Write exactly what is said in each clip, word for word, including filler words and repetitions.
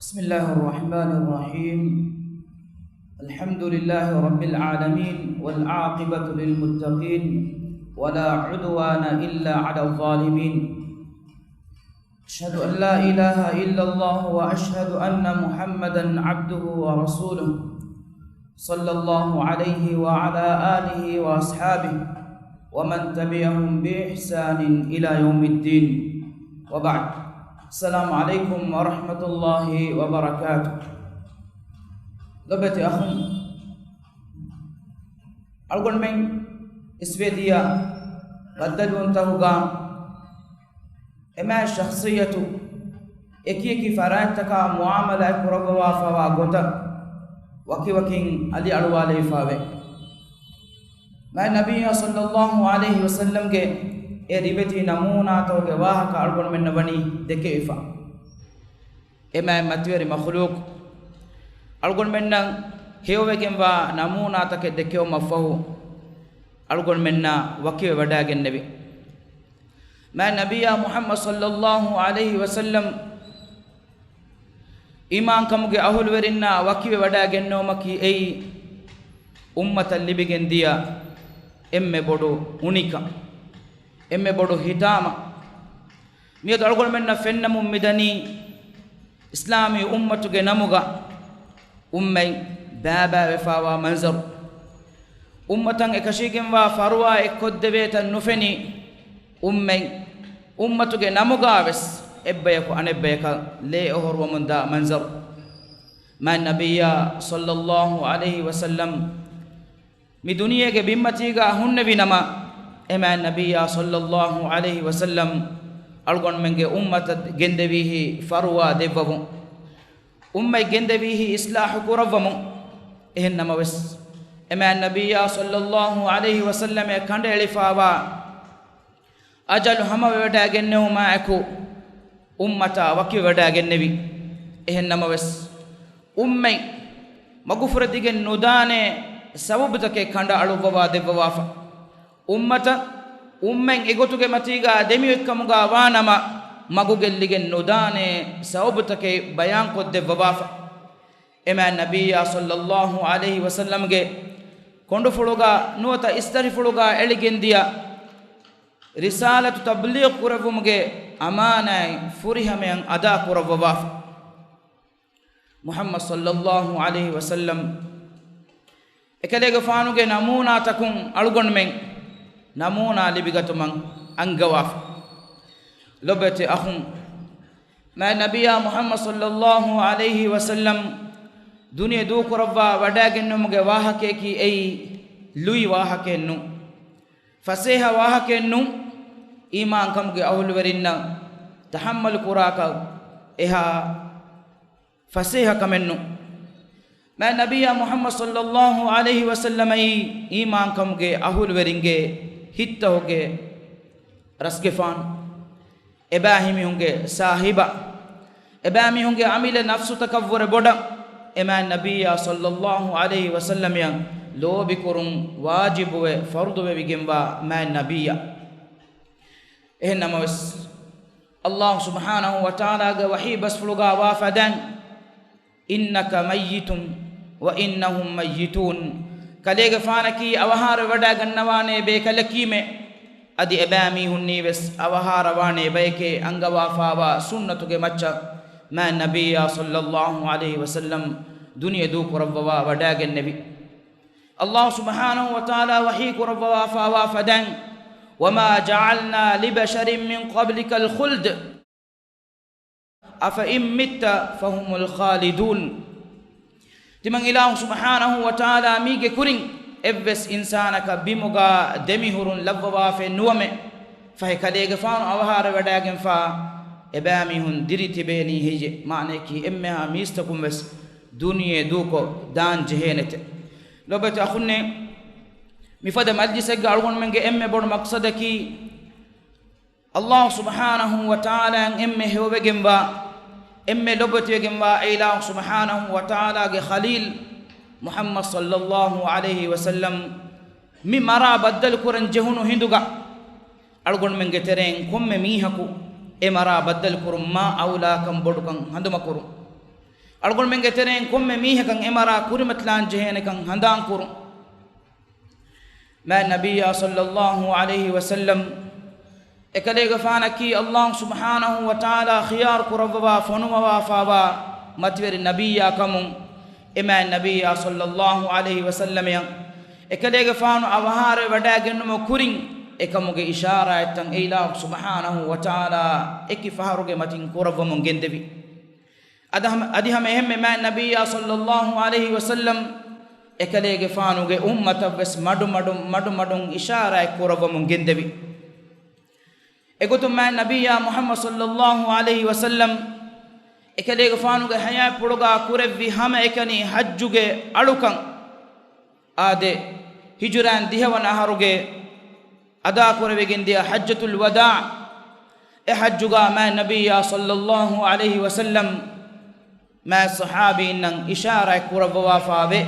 بسم الله الرحمن الرحيم. الحمد لله رب العالمين، والعاقبة للمتقين، ولا عدوان إلا على الظالمين. أشهد أن لا إله إلا الله، وأشهد أن محمدا عبده ورسوله، صلى الله عليه وعلى آله وأصحابه ومن تبعهم بإحسان إلى يوم الدين. وبعد. السلام عليكم ورحمة الله وبركاته. ލޮބެތި އަޚުން، އަޅުގަނޑުމެން އިސްވެދިޔަ ބައްދަލުވުންތަކުގަ އެމާތް ޝަޚްޞިއްޔަތު އެކިއެކި ފަރާތްތަކާ މުޢާމަލާތް ކުރައްވަވާފަވާ ގޮތަށް ވަކިވަކިން އަލިއަޅުވާލެވިފަވޭ. މާތް ނަބިއްޔާ ޞައްލައްލާހު ޢަލައިހި ވަސައްލަމްގެ އެ ރިވެތި ނަމޫނާތަކުގެ ވާހަކަ އަޅުގަނޑުމެންނަށް ވަނީ ދެކެވިފަ. އެމާތް މަތިވެރި މަޚުލޫޤު އަޅުގަނޑުމެންނަށް ހެޔޮވެގެންވާ ނަމޫނާތަކެއް ދެކެވުމަށްފަހު، އަޅުގަނޑުމެންނާ ވަކިވެވަޑައިގެންނެވި. މާތް ނަބިއްޔާ މުޙައްމަދު ޞައްލައްލާހު ޢަލައިހި ވަސައްލަމް އީމާންކަމުގެ އަހުލުވެރިންނާ ވަކިވެވަޑައިގެންނެވުމަކީ އެއީ، އުއްމަތަށް ލިބިގެންދިޔަ އެންމެ ބޮޑު އުނިކަން، އެންމެ ބޮޑު ހިތާމަ. މިއަދު އަޅުގަނޑުމެންނަށް ފެންނަމުން މިދަނީ، އިސްލާމީ އުއްމަތުގެ ނަމުގަ އުއްމަތް ބައިބައިވެފާވާ މަންޒަރު. އުއްމަތަށް އެކަށީގެންވާ ފަރުވާ އެއްކޮށްދެވޭތަން ނުފެނި، އުއްމަތް އުއްމަތުގެ ނަމުގަވެސް އެއްބަޔަކު އަނެއްބަޔަކަށް ލޭ އޮހޮރުވަމުންދާ މަންޒަރު. މާތް ނަބިއްޔާ ޞައްލައްލާހު ޢަލައިހި ވަސައްލަމް މި ދުނިޔޭގެ ބިންމަތީގަ ހުންނެވި ނަމަ، އެމާތް ނަބިއްޔާ ޞައްލައްލާހު ޢަލައިހި ވަސައްލަމް އަޅުގަނޑުމެންގެ އުއްމަތަށް ގެންދެވީހީ ފަރުވާ ދެއްވަވުން. އުއްމަތް ގެންދެވީހީ އިޞްލާޙު ކުރައްވަމުން. އެހެން ނަމަވެސް، އެމާތް ނަބިއްޔާ ޞައްލައްލާހު ޢަލައިހި ވަސައްލަމަށް ކަނޑައެޅިފާވާ އަޖަލު ހަމަވެވަޑައިގެންނެވުމާއެކު، އުއްމަތާ ވަކިވެވަޑައިގެންނެވި. އެހެން ނަމަވެސް، އުއްމަތް މަގުފުރެދިގެން ނުދާނޭ ސަބަބުތަކެއް ކަނޑައަޅުއްވަވާ ދެއްވަވާފަ. އުއްމަތަށް، އުއްމަތް އެގޮތުގެ މަތީގަ ދެމިއޮތްކަމުގަ ވާނަމަ، މަގުގެއްލިގެން ނުދާނޭ ސަބަބުތަކެއް ބަޔާންކޮށްދެއްވަވާފަ. އެމާތް ނަބިއްޔާ ޞައްލައްލާހު ޢަލައިހި ވަސައްލަމްގެ ކޮނޑުފުޅުގަ ނުވަތަ އިސްތަށިފުޅުގަ އެޅިގެންދިޔަ ރިސާލަތު ތަބްލީޣު ކުރެއްވުމުގެ އަމާނާތް ފުރިހަމަޔަށް އަދާކުރައްވަވާފަ. މުޙައްމަދު ޞައްލައްލާހު ޢަލައިހި ވަސައްލަމް އެކަލޭގެފާނުގެ ނަމޫނާތަކުން އަޅުގަނޑުމެން ނަމޫނާ ލިބިގަތުމަށް އަންގަވާފަ. ލޮބެތި އަޚުން، މާތް ނަބިއްޔާ މުޙައްމަދު ޞައްލައްލާހު ޢަލައިހި ވަސައްލަމް ދުނިޔެ ދޫކުރައްވާ ވަޑައިގެންނެވުމުގެ ވާހަކަޔަކީ އެއީ ލުއި ވާހަކައެއް ނޫން. ފަސޭހަ ވާހަކައެއް ނޫން. އީމާންކަމުގެ އަހުލުވެރިންނަށް ތަޙައްމަލު ކުރާކަށް އެހާ ފަސޭހަ ކަމެއް ނޫން. މާތް ނަބިއްޔާ މުޙައްމަދު ޞައްލައްލާހު ޢަލައިހި ވަސައްލަމައީ އީމާންކަމުގެ އަހުލުވެރިންގެ ހިތްތަކުގެ ރަސްގެފާނު، އެބައިމީހުންގެ ސާހިބާ، އެބައިމީހުންގެ އަމިއްލަ ނަފްސުތަކަށްވުރެ ބޮޑަށް އެމާތް ނަބިއްޔާ ޞައްލައްލާހު ޢަލައިހި ވަސައްލަމައަށް ލޯބިކުރުން ވާޖިބުވެ ފަރުޟުވެވިގެންވާ މާތް ނަބިއްޔާ. އެހެން ނަމަވެސް، ﷲ ސުބްޙާނަހޫ ވަތަޢާލާގެ ވަޙީ ބަސްފުޅުގަ ވާ ފަދައިން، "إنك ميت وإنهم ميتون." ކަލޭގެފާނަކީ އަވަހާރަވެވަޑައިގަންނަވާނޭ ބޭކަލަކީމެ. އަދި އެބައިމީހުންނީވެސް އަވަހާރަވާނޭ ބަޔެކޭ އަންގަވާފާވާ ސުންނަތުގެ މައްޗަށް މާތް ނަބިއްޔާ ޞައްލައްލާހު ޢަލައިހި ވަސައްލަމް ދުނިޔެ ދޫކުރައްވަވާ ވަޑައިގެންނެވި. ﷲ ސުބްޙާނަހޫ ވަތަޢާލާ ވަޙީ ކުރައްވަވާފާވާ ފަދައިން، "وما جعلنا لبشر من قبلك الخلد أفإن مت فهم الخالدون." ތިމަން އިލާހު ސުބްޙާނަހޫ ވަތަޢާލާ މީގެ ކުރިން އެއްވެސް އިންސާނަކަށް ބިމުގަ ދެމިހުރުން ލައްވަވާފައެއް ނުވަމެ، ފަހެ ކަލޭގެފާނު އަވަހާރަވެވަޑައިގެންފާ އެބައިމީހުން ދިރި ތިބޭނީ ހެއްޔޭ؟ މާނަޔަކީ އެންމެހާ މީސްތަކުން ވެސް ދުނިޔެ ދޫކޮށް ދާން ޖެހޭނެތެ. ލޮބެތި އަޚުންނޭ، މިފަދަ މަޖްލިސެއްގަ އަޅުގަނޑުމެންގެ އެންމެ ބޮޑު މަޤްޞަދަކީ، ﷲ ސުބްޙާނަހޫ ވަތަޢާލާއަށް އެންމެ ހެޔޮވެގެންވާ، އެންމެ ލޮބުވެތިވެގެންވާ އެ އިލާހު ސުބްޙާނަހޫ ވަތަޢާލާގެ ޚަލީލް މުޙައްމަދު ޞައްލައްލާހު ޢަލައިހި ވަސައްލަމް މި މަރާ ބައްދަލުކުރަން ޖެހުނު ހިނދުގަ، އަޅުގަނޑުމެންގެ ތެރެއިން ކޮންމެ މީހަކު އެ މަރާ ބައްދަލުކުރުން މާ އައުލާކަން ބޮޑުކަން ހަނދުމަކުރުން. އަޅުގަނޑުމެންގެ ތެރެއިން ކޮންމެ މީހަކަށް އެ މަރާ ކުރިމަތިލާން ޖެހޭނެކަން ހަނދާންކުރުން. މާތް ނަބިއްޔާ ޞައްލައްލާހު ޢަލައިހި ވަސައްލަމް އެކަލޭގެފާނަކީ ﷲ ސުބްޙާނަހޫ ވަތަޢާލާ ޚިޔާރު ކުރައްވަވާ ފޮނުވަވާފާވާ މަތިވެރި ނަބިއްޔާ ކަމުން، އެ މާތް ނަބިއްޔާ ޞައްލައްލާހު ޢަލައިހި ވަސައްލަމައަށް އެކަލޭގެފާނު އަވަހާރަވެވަޑައިގެންނުމުގެ ކުރިން އެކަމުގެ އިޝާރާތްތައް އެއިލާހު ސުބްޙާނަހޫ ވަތަޢާލާ އެކި ފަހަރުގެ މަތިން ކުރައްވަމުން ގެންދެވި. އަދި ހަމަ، އަދި ހަމަ އެހެންމެ މާތް ނަބިއްޔާ ޞައްލައްލާހު ޢަލައިހި ވަސައްލަމް އެކަލޭގެފާނުގެ އުއްމަތަށްވެސް މަޑުމަޑުން، މަޑުމަޑުން އިޝާރާތް ކުރައްވަމުން ގެންދެވި. އެގޮތުން މާތް ނަބިއްޔާ މުޙައްމަދު ޞައްލައްލާހު ޢަލައިހި ވަސައްލަމް އެކަލޭގެފާނުގެ ޙަޔާތްޕުޅުގާ ކުރެއްވި ހަމައެކަނި ޙައްޖުގެ އަޅުކަން އާދެ، ހިޖުރައިން ދިހަވަނަ އަހަރުގެ އަދާކުރެވިގެންދިޔަ ޙައްޖަތުލް ވަދާޢު، އެ ޙައްޖުގާ މާތް ނަބިއްޔާ ޞައްލައްލާހު ޢަލައިހި ވަސައްލަމް މާތް ޞަޙާބީންނަށް އިޝާރާތް ކުރައްވަވާފާވޭ.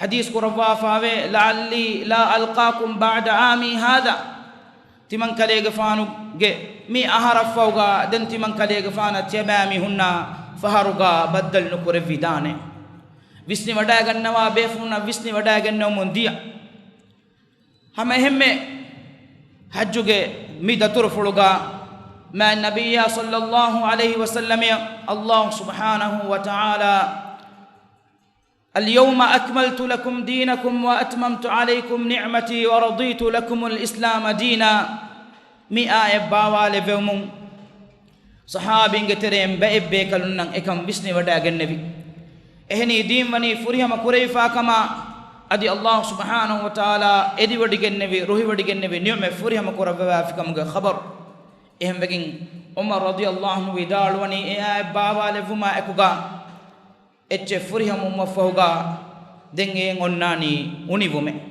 ޙަދީޘް ކުރައްވާފާވޭ، "لعلي لا ألقاكم بعد عامي هذا." ތިމަންކަލޭގެފާނުގެ މި އަހަރަށްފަހުގާ ދެން ތިމަންކަލޭގެފާނަށް ތިޔަބައިމީހުންނާ ފަހަރުގާ ބައްދަލު ނުކުރެއްވިދާނެ. ވިސްނިވަޑައިގަންނަވާ ބޭފުޅުންނަށް ވިސްނިވަޑައިގެންނެވުމުން ދިޔަ. ހަމަ އެހެންމެ ޙައްޖުގެ މި ދަތުރުފުޅުގާ މާތް ނަބިއްޔާ ޞައްލައްލާހު ޢަލައިހި ވަސައްލަމައަށް ﷲ ސުބްޙާނަހޫ ވަތަޢާލާ، "اليوم أكملت لكم دينكم وأتممت عليكم نعمتي ورضيت لكم الإسلام دينا" މި އާޔަތް ބާވާލެއްވެވުމުން، ޞަޙާބީންގެ ތެރެއިން ބައެއް ބޭކަލުންނަށް އެކަން ވިސްނިވަޑައިގެންނެވި. އެހެނީ ދީން ވަނީ ފުރިހަމަ ކުރެވިފާކަމާ، އަދި ﷲ ސުބްޙާނަހޫ ވަތަޢާލާ އެދިވޮޑިގެންނެވި، ރުހިވޮޑިގެންނެވި ނިޢުމަތް ފުރިހަމަ ކުރައްވަވާފިކަމުގެ ޚަބަރު. އެހެންވެގެން ޢުމަރު ރަޟިޔަﷲ ޢަންހު ވިދާޅުވަނީ، އެ އާޔަތް ބާވާލެއްވުމާ އެކުގާ، އެއްޗެއް ފުރިހަމަވުމަށްފަހުގާ، ދެން އެއިން އޮންނާނީ އުނިވުމެއް.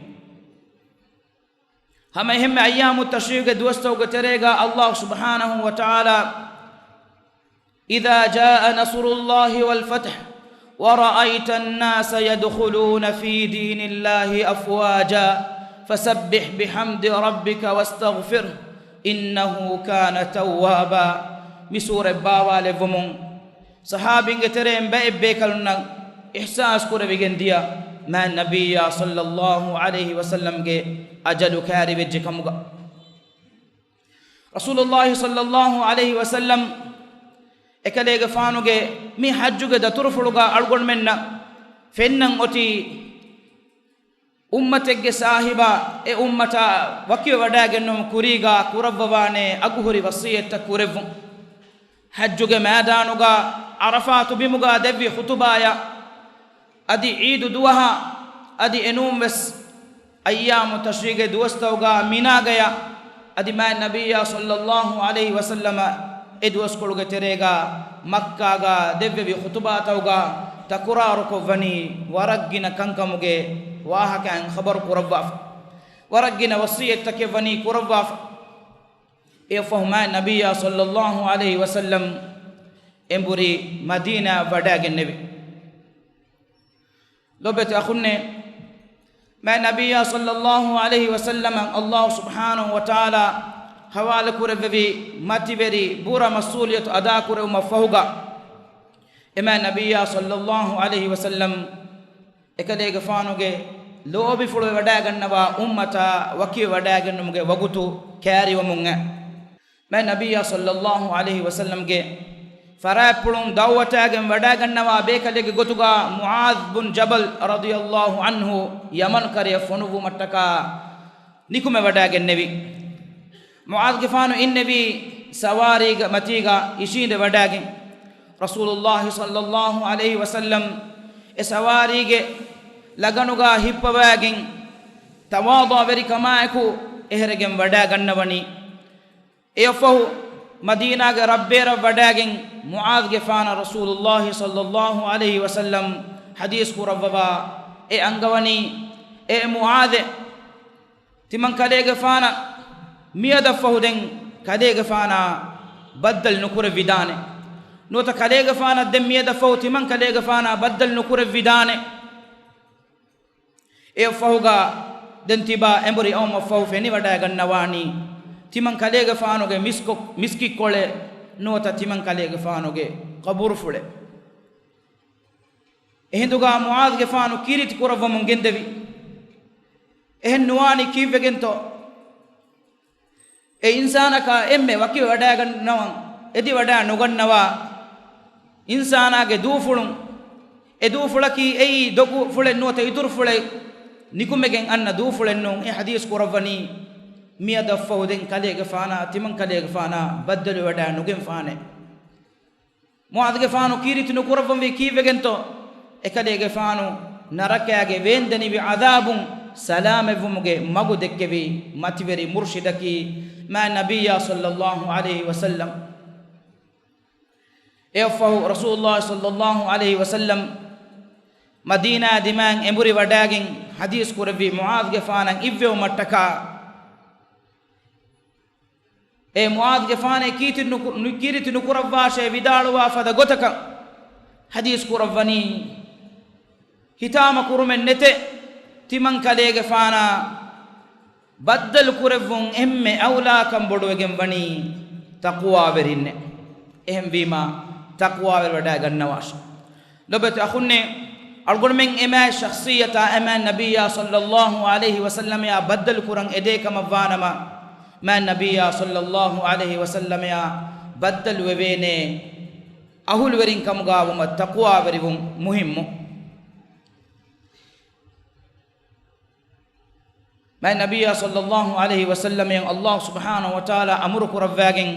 ހަމަ އެހެންމެ އައްޔާމު ތަޝްރީޤުގެ ދުވަސްތަކުގެ ތެރޭގާ ﷲ ސުބްޙާނަހޫ ވަތަޢާލާ، "إذا جاء نصر الله والفتح ورأيت الناس يدخلون في دين الله أفواجا فسبح بحمد ربك واستغفره إنه كان توابا" މި ސޫރަތް ބާވާލެއްވުމުން، ޞަޙާބީންގެ ތެރެއިން ބައެއް ބޭކަލުންނަށް އިޙްސާސް ކުރެވިގެން ދިޔަ، މާތް ނަބިއްޔާ ޞައްލައްލާހު ޢަލައިހި ވަސައްލަމްގެ އަޖަލު ކައިރިވެއްޖެ ކަމުގަ. ރަސޫލުﷲ ޞައްލައްލާހު ޢަލައިހި ވަސައްލަމް އެކަލޭގެފާނުގެ މި ޙައްޖުގެ ދަތުރުފުޅުގަ އަޅުގަނޑުމެންނަށް ފެންނަން އޮތީ، އުއްމަތެއްގެ ސާހިބާ އެ އުއްމަތާ ވަކިވެވަޑައިގެންނުމުގެ ކުރީގާ ކުރައްވަވާނޭ އަގުހުރި ވަޞިއްޔަތްތައް ކުރެއްވުން. ޙައްޖުގެ މައިދާނުގާ ޢަރަފާތު ބިމުގާ ދެއްވި ޚުޠުބާޔަށް، އަދި ޢީދު ދުވަހާ، އަދި އެނޫންވެސް އައްޔާމު ތަޝްރީޤުގެ ދުވަސްތަކުގާ މިނާގަޔަށް، އަދި މާތް ނަބިއްޔާ ޞައްލައްލާހު ޢަލައިހި ވަސައްލަމަ އެ ދުވަސްކޮޅުގެ ތެރޭގާ މައްކާގާ ދެއްވެވި ޚުޠުބާތަކުގާ ތަކުރާރުކޮށްވަނީ ވަރަށްގިނަ ކަންކަމުގެ ވާހަކައިން ޚަބަރު ކުރައްވާފަ. ވަރަށްގިނަ ވަޞިއްޔަތްތަކެއް ވަނީ ކުރައްވާފަ. އެއަށްފަހު މާތް ނަބިއްޔާ ޞައްލައްލާހު ޢަލައިހި ވަސައްލަމް އެނބުރި މަދީނާއަށް ވަޑައިގެންނެވި. ލޮބެތި އަޚުންނޭ، މާތް ނަބިއްޔާ ޞައްލައްލާހު ޢަލައިހި ވަސައްލަމަށް ﷲ ސުބްޙާނަހޫ ވަތަޢާލާ ޙަވާލުކުރެއްވެވި މަތިވެރި ބުރަ މަސްއޫލިއްޔަތު އަދާކުރެވުމަށްފަހުގަ، އެ މާތް ނަބިއްޔާ ޞައްލައްލާހު ޢަލައިހި ވަސައްލަމް އެކަލޭގެފާނުގެ ލޯބިފުޅުވެވަޑައިގަންނަވާ އުއްމަތާ ވަކިވެވަޑައިގެންނުމުގެ ވަގުތު ކައިރިވަމުން އައި، މާތް ނަބިއްޔާ ޞައްލައްލާހު ޢަލައިހި ވަސައްލަމްގެ ފަރާތްޕުޅުން ދަޢުވަތާގެން ވަޑައިގަންނަވާ ބޭކަލެއްގެ ގޮތުގާ މުޢާޛް ބުން ޖަބަލް ރަޟިޔަﷲ ޢަންހު ޔަމަން ކަރަޔަށް ފޮނުއްވުމަށްޓަކާ ނިކުމެވަޑައިގެންނެވި. މުޢާޛްގެފާނު އިންނެވީ ސަވާރީގެ މަތީގަ އިށީނދެވަޑައިގެން، ރަސޫލުﷲ ޞައްލައްލާހު ޢަލައިހި ވަސައްލަމް އެ ސަވާރީގެ ލަގަނުގާ ހިއްޕަވައިގެން، ތަވާޟުޢުވެރިކަމާއެކު އެހެރެގެން ވަޑައިގަންނަވަނީ. އެއަށްފަހު މަދީނާގެ ރަށްބޭރަށް ވަޑައިގެން، މުޢާޛްގެފާނަށް ރަސޫލުﷲ ޞައްލައްލާހު ޢަލައިހި ވަސައްލަމް ޙަދީޘް ކުރައްވަވާ އެ އަންގަވަނީ، އޭ މުޢާޛޭ، ތިމަން ކަލޭގެފާނަށް މިއަދަށްފަހު ދެން ކަލޭގެފާނާ ބައްދަލު ނުކުރެއްވިދާނެ. ނުވަތަ ކަލޭގެފާނަށް ދެން މިއަދަށްފަހު ތިމަން ކަލޭގެފާނާ ބައްދަލު ނުކުރެއްވިދާނެ. އެއަށްފަހުގާ ދެން ތިބާ އެނބުރި އައުމަށްފަހު ފެނިވަޑައިގަންނަވާނީ، ތިމަން ކަލޭގެފާނުގެ މިސްކޮ-، މިސްކިތްކޮޅެއް ނުވަތަ ތިމަން ކަލޭގެފާނުގެ ޤަބުރުފުޅެއް. އެހިނދުގާ މުޢާޛުގެފާނު ކީރިތި ކުރައްވަމުން ގެންދެވި. އެހެން ނުވާނީ ކީއްވެގެންތޯ؟ އެ އިންސާނަކާ އެންމެ ވަކިވެވަޑައިގަންނަވަން އެދިވަޑައި ނުގަންނަވާ އިންސާނާގެ ދޫފުޅުން، އެ ދޫފުޅަކީ އެއީ ދޮގުފުޅެއް ނުވަތަ އިތުރުފުޅެއް ނިކުމެގެން އަންނަ ދޫފުޅެއް ނޫން. އެ ޙަދީޘް ކުރައްވަނީ މިއަދަށްފަހު ދެން ކަލޭގެފާނާ ތިމަންކަލޭގެފާނާ ބައްދަލުވެވަޑައި ނުގެންފާނެ. މުޢާޛުގެފާނު ކީރިތި ނުކުރައްވަންވީ ކީއްވެގެންތޯ؟ އެކަލޭގެފާނު ނަރަކައިގެ ވޭންދެނިވި ޢަޛާބުން ސަލާމަތްވުމުގެ މަގު ދެއްކެވި މަތިވެރި މުރުޝިދަކީ މާތް ނަބިއްޔާ ޞައްލައްލާހު ޢަލައިހި ވަސައްލަމް. އެއަށްފަހު ރަސޫލުﷲ ޞައްލައްލާހު ޢަލައިހި ވަސައްލަމް މަދީނާ ދިމާއިން އެނބުރި ވަޑައިގެން ޙަދީޘް ކުރެއްވި މުޢާޛުގެފާނަށް އިއްވެވުމަށްޓަކާ، އޭ މުޢާޛުގެފާނޭ ކީރިތި ނުކު-، ނު-، ކީރިތި ނުކުރައްވާށޭ ވިދާޅުވާ ފަދަ ގޮތަކަށް ޙަދީޘް ކުރައްވަނީ، ހިތާމަ ކުރުމެއް ނެތޭ، ތިމަންކަލޭގެފާނާ ބައްދަލު ކުރެއްވުން އެންމެ އައުލާކަން ބޮޑުވެގެން ވަނީ ތަޤުވާވެރިންނޭ. އެހެންވީމާ، ތަޤުވާވެރިވަޑައިގަންނަވާށޭ. ލޮބުވެތި އަޚުންނޭ، އަޅުގަނޑުމެން އެމާތް ޝަޚްޞިއްޔަތާ އެމާތް ނަބިއްޔާ ޞައްލައްލާހު ޢަލައިހި ވަސައްލަމަޔާ ބައްދަލު ކުރަން އެދޭ ކަމަށް ވާނަމަ، މާތް ނަބިއްޔާ ޞައްލައްލާހު ޢަލައިހި ވަސައްލަމަޔާ ބައްދަލު ވެވޭނޭ އަހުލުވެރިން ކަމުގާ ވުމަށް ތަޤުވާވެރިވުން މުހިއްމު. މާތް ނަބިއްޔާ ޞައްލައްލާހު ޢަލައިހި ވަސައްލަމައަށް ﷲ ސުބްޙާނަހޫ ވަތަޢާލާ އަމުރު ކުރައްވާގެން،